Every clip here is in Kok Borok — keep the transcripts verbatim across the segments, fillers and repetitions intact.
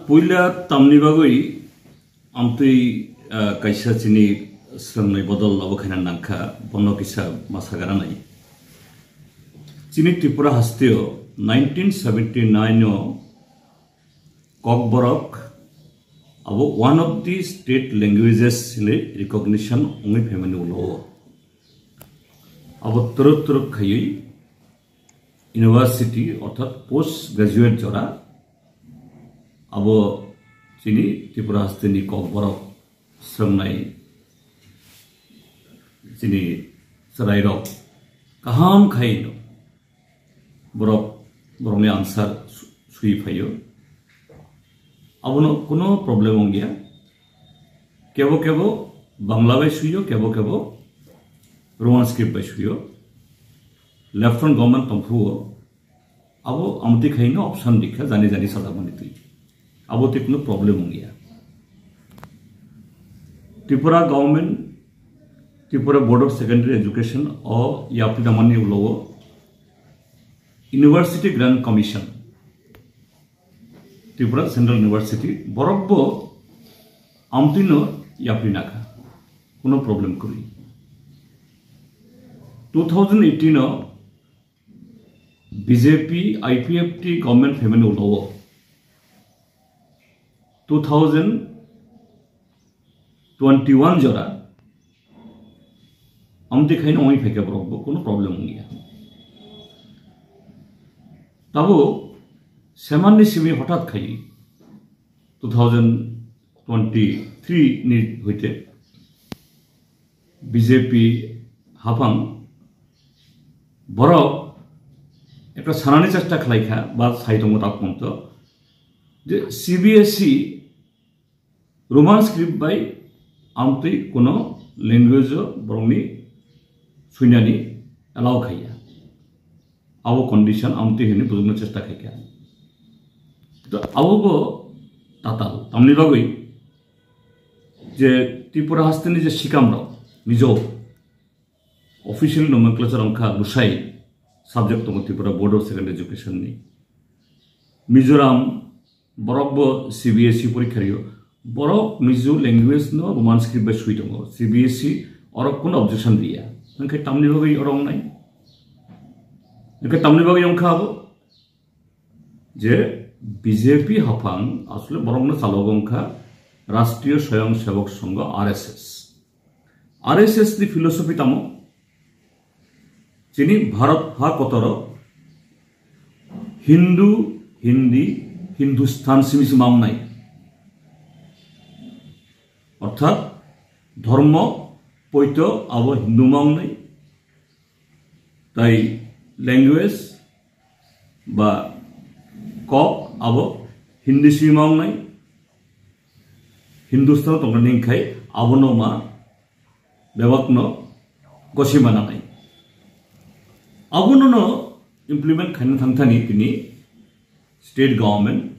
Puila tamni bagwi amtwi, ah, kaisa chini swngnai bodol labo khaina nangkha, bono kisa ma sagaranai. Chini Tripura hasteo nineteen seventy nine o Kokborok abo one of the state languages hinwi recognition wngwi phaimani ulo o. Abo twrwk twrwk khaiwi university orthat post graduate jora abo chini Tripura hasteni Kokborok swngnai chini chwrairok kaham khaino borok, borokni answer su-, sui phaio. Abono kuno problem wngya. Kebo kebo Bangla bai suyo, kebo kebo Roman script bai suyo. Left front government tongphuo, abo amtwi khaino option dikha jani jani sajakmani twi. Abo twi kuno problem wngya. Tripura government, Tripura Board of Secondary Education o yapri namani ulo o University Grant Commission, Tripura Central University, borok bo amtwino yapri nakha, kuno problem kwrwi. Two thousand eighteen o B J P I P F T government phaimani ulo o two thousand twenty one jora amtwi khaino wngwi phaikha borok bo kuno problem wngya. Tabo semanni simi hothat khai two thousand twenty three ni hoite B J P haphang borok ekta sanani chesta khlaikha ba sai tongo tak ponto je C B S E Roman script bai amtwi kuno language o borokni suinani allow khaiya. Abo condition amtwi hwnwi bujukna chesta khaikha. To abo bo tatal tamni bagwi je Tripura hasteni je sikamrok Mizo official nomenclature wngkha Lusai subject tongo Tripura Board of Secondary Education ni. Mizoram borok bo C B S E porikha rio. Borok Mizo language no Roman script bai sui tongo. C B S E orok kuno objection riya. Hwnkhe tamni bagwi oro wngnai? Hwnkhe tamni bagwi wngkha abo? Je B J P haphang asole borokno chalogo wngkha Rashtriya Swayamsevak Sangha, R S S. R S S ni philosophy tamo? Chini Bharat ha kotoro Hindu, Hindi, Hindustan simi sima wngnai. Orthat dhormo poito abo Hindu ma wngnai. Tai language ba kok abo Hindi sima wngnai. Hindustan tongna ning khai abono ma bebakno gosi mananai. Abono no implement khaina thangthani tini state government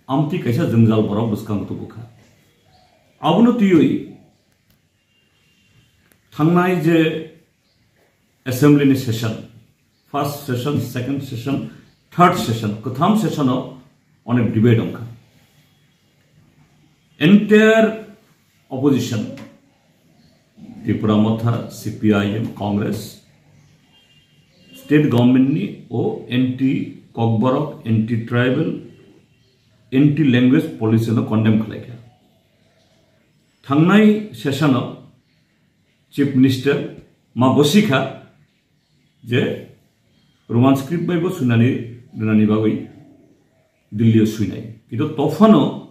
amtwi kaisa jwngjal borok bwskango tubukha. Abono twiwi thangnai je assembly ni session, first session, second session, third session, kwtham session o onek debate wngkha. Entire opposition, Tipra Motha, C P I M, Congress, state government ni o anti Kokborok, anti tribal, anti language policy no condemn khlaikha. Thangnai session o Chief Minister ma gosikha je Roman script bai bo sunani rwnani bagwi Delhi o suinai. Kintu tophano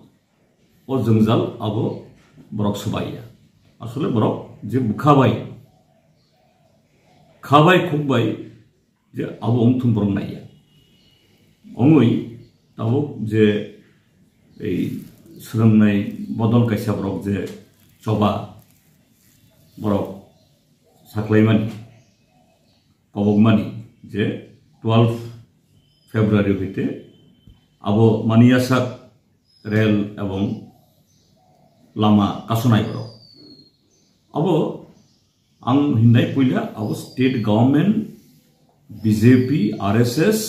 o jwngjal abo borok swbaiya. Asole borok je bwkha bai, kha bai, khuk bai je abo wngthung borok naiya. Wngwi tabuk je ei swrwngnai bodol kaisa borok je choba borok saklaimani, kobokmani je twelve February hoite abo maniyasak rel ebong lama kasonai borok. Abo ang hinnai puila abo state government, B J P, R S S,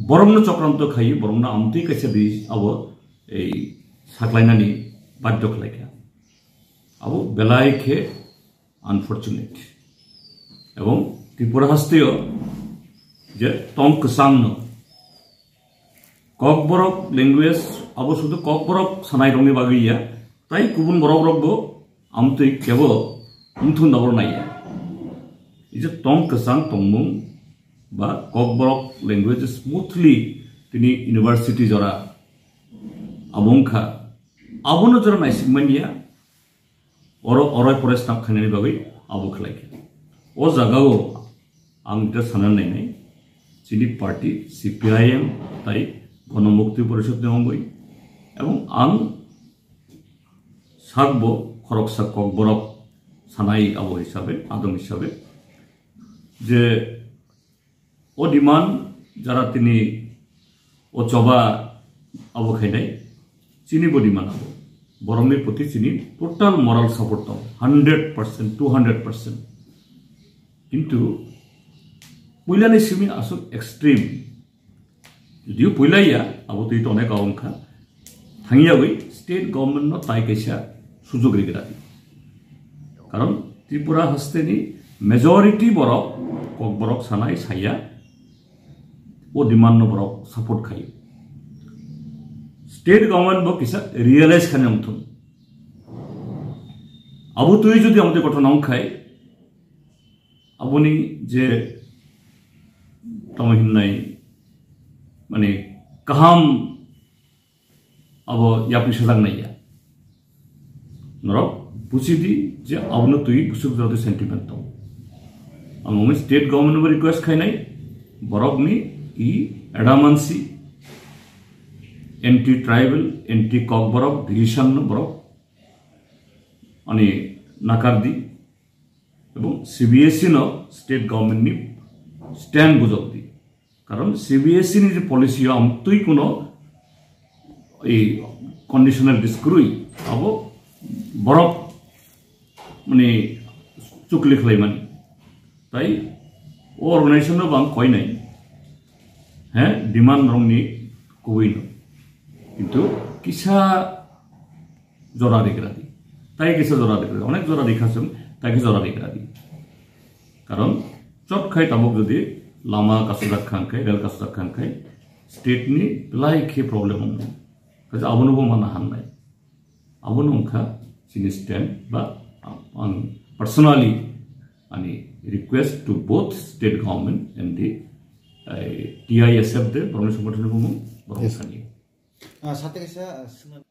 borokno chokranto khai, borokno amtwi kaisa di abo ei saklainani badhyo khlaikha. Abo belai khe unfortunate. Ebong Tripura hasteo je tong kwchangno Kokborok language abo sudu Kokborok sanai rokni bagwi ya, tai kubun borok rokbo amtwi kebo wngthun dabor naiya. Ije tong kwchang tongmung ba Kokborok language smoothly tini university jora abo wngkha, abono jora naisingmaniya, oro oroi pore snap khainani bagwi abo khlaikha. O jagao ang ita sana nainai, chini party C P I M tai Gono Mukti Porishod ni ongoi, ebong ang sakbo khoroksa Kokborok sanai abo hisabe, adong hisabe, je o demand jara tini o choba abo khainai, chini bo demand abo. Borokni proti chini total moral support tong, hundred percent, two hundred percent. Kintu puilani simi aswk extreme. Judiyo puila ya, abo twi tongnai kau wngkha. Thangyawi state government no tai kaisa sujog rigra di. Karon Tripura hasteni majority borok, Kokborok sanai saya, o demand no borok support khai. State government bo kisa realize khani wngthun. Abo twi jodi amte kothon wngkhai, aboni je tamo hinnai, mane, kaham abo yapri sajak naiya. Norok buji di je abono twi busuk jora twi sentiment tong. Ang omo state government bo request khainai, borok ni i adamansi anti tribal, anti Kokborok decision no borok ani nakar di. Ebong C B S E no state government ni stand bujok di. Karon C B S E ni je policy o amtwi kuno ei conditional diskrui abo borok mani chukli khlaimani. Tai o organization no bang koinai. He, demand rong ni kubui no. Kintu kisa jora rigra di. Tai kisa jora rigra di. Onek jora rikha chwng, tai kisa jora rigra di. Karon chot khai tabuk jodi lama kasujak khan khai, rel kasujak khan khai, state ni belai khe problem wng. Kaisa abono bo mana hannai. Abono wngkha chini stand ba ang personally ani request to both state government and the, eh, T I S F de borokni songothon ni bumung borok Yes. Thani. Ah, sate kaisa, ah, swnam-